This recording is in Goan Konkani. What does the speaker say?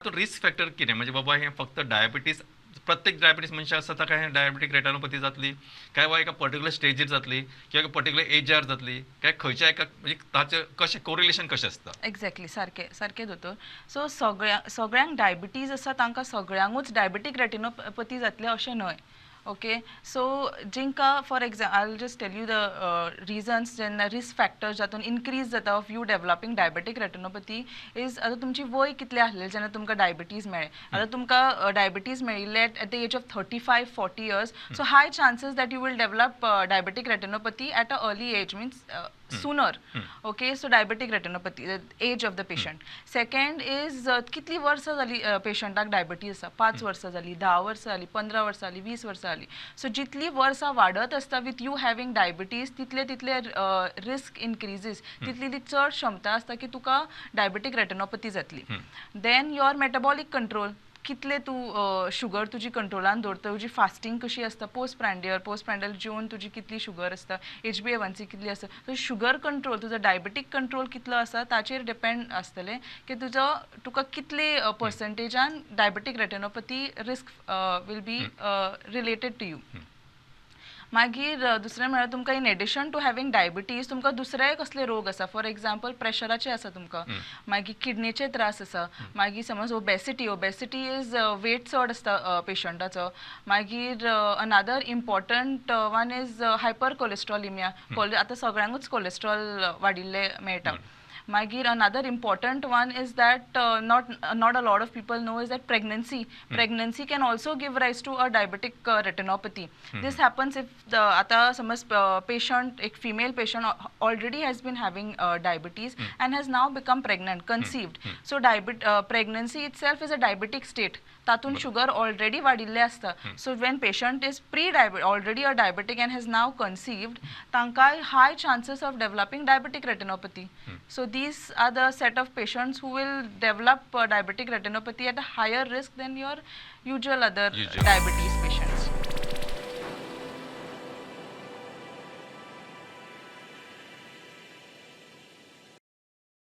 रिस्क फॅक्टर कितें? म्हणजे बाबा, हें फक्त डायबिटीज, प्रत्येक डायबिटीज मनशां आसा ताका हें डायबिटीक रेटिनोपॅथी जातली काय वा एका पर्टिक्युलर स्टेजीर जातली किंवा एका पर्टिक्युलर एजार जातली काय खंयच्या एका, म्हणजे ताचें कशें कोरिलेशन कशें आसता? एक्झॅक्टली, सारकें सारकें दोतोर. सो सगळ्यांक डायबिटीज आसा तांकां सगळ्यांकूच डायबेटीक रेटिनोपॅथी जातलें अशें न्हय. ओके, सो जिंकां, for example, I just tell you the reasons जेन्ना रिस्क फॅक्टर जातून इनक्रीज जाता of you developing diabetic retinopathy is, आतां तुमची वय कितलें आसलें जेन्ना तुमकां डायबिटीज मेळ्ळें. आतां तुमकां डायबिटीज मेळिल्लें at the age of 35, 40 years, so high chances that you will develop diabetic retinopathy at a early age, means sooner. Okay, so diabetic retinopathy, the age of the patient. Second is कितली वर्सां जाली पेशंटाक डायबिटीज आसा. 5 वर्सां जाली, 10 वर्सां जाली, 15 वर्सां जाली, 20 वर्सां जाली. सो जितली वर्सां वाडत आसता विथ you having diabetes, तितले तितले रिस्क इनक्रीजीस, तितली ती चड क्षमता आसता की तुका डायबेटीक रेटिनोपॅथी जातली. Then your metabolic control, कितले तूं शुगर तुजी कंट्रोलान दवरता, तुजी फास्टींग कशी आसता, पोस्ट प्रांडियल जेवन तुजी कितली शुगर आसता, एचबीएवनसी कितली आसता. सो शुगर कंट्रोल, तुजो डायबेटीक कंट्रोल कितलो आसा ताचेर डिपेंड आसतलें की तुजो तुका कितले पर्संटेजान diabetic retinopathy risk will be related to you. मागीर दुसरें म्हळ्यार तुमकां in addition to having diabetes तुमकां दुसरेय कसले रोग आसा. फॉर एग्जाम्पल, प्रेशराचे आसा तुमकां, मागीर किडनीचे त्रास आसा, मागीर समज ओबेसिटी, ओबेसिटी is weight चड आसता पेशंटाचो. मागीर another important one is hyper cholesterolemia. आतां सगळ्यांकूच कोलेस्ट्रॉल वाडिल्ले मेळटा. मागीर another important one is that not a lot of people know is that pregnancy can also give rise to a diabetic retinopathy. This happens if the आता समज patient, एक female patient already has been having diabetes and has now become pregnant, conceived. So pregnancy itself is a diabetic state. तातूंत शुगर ऑलरेडी वाडिल्ले आसता. So when patient is pre already a diabetic and has now conceived, तांकां high chances of developing diabetic retinopathy. So these are the set of patients who will develop diabetic retinopathy at a higher risk than your usual other Usual. Diabetes patient.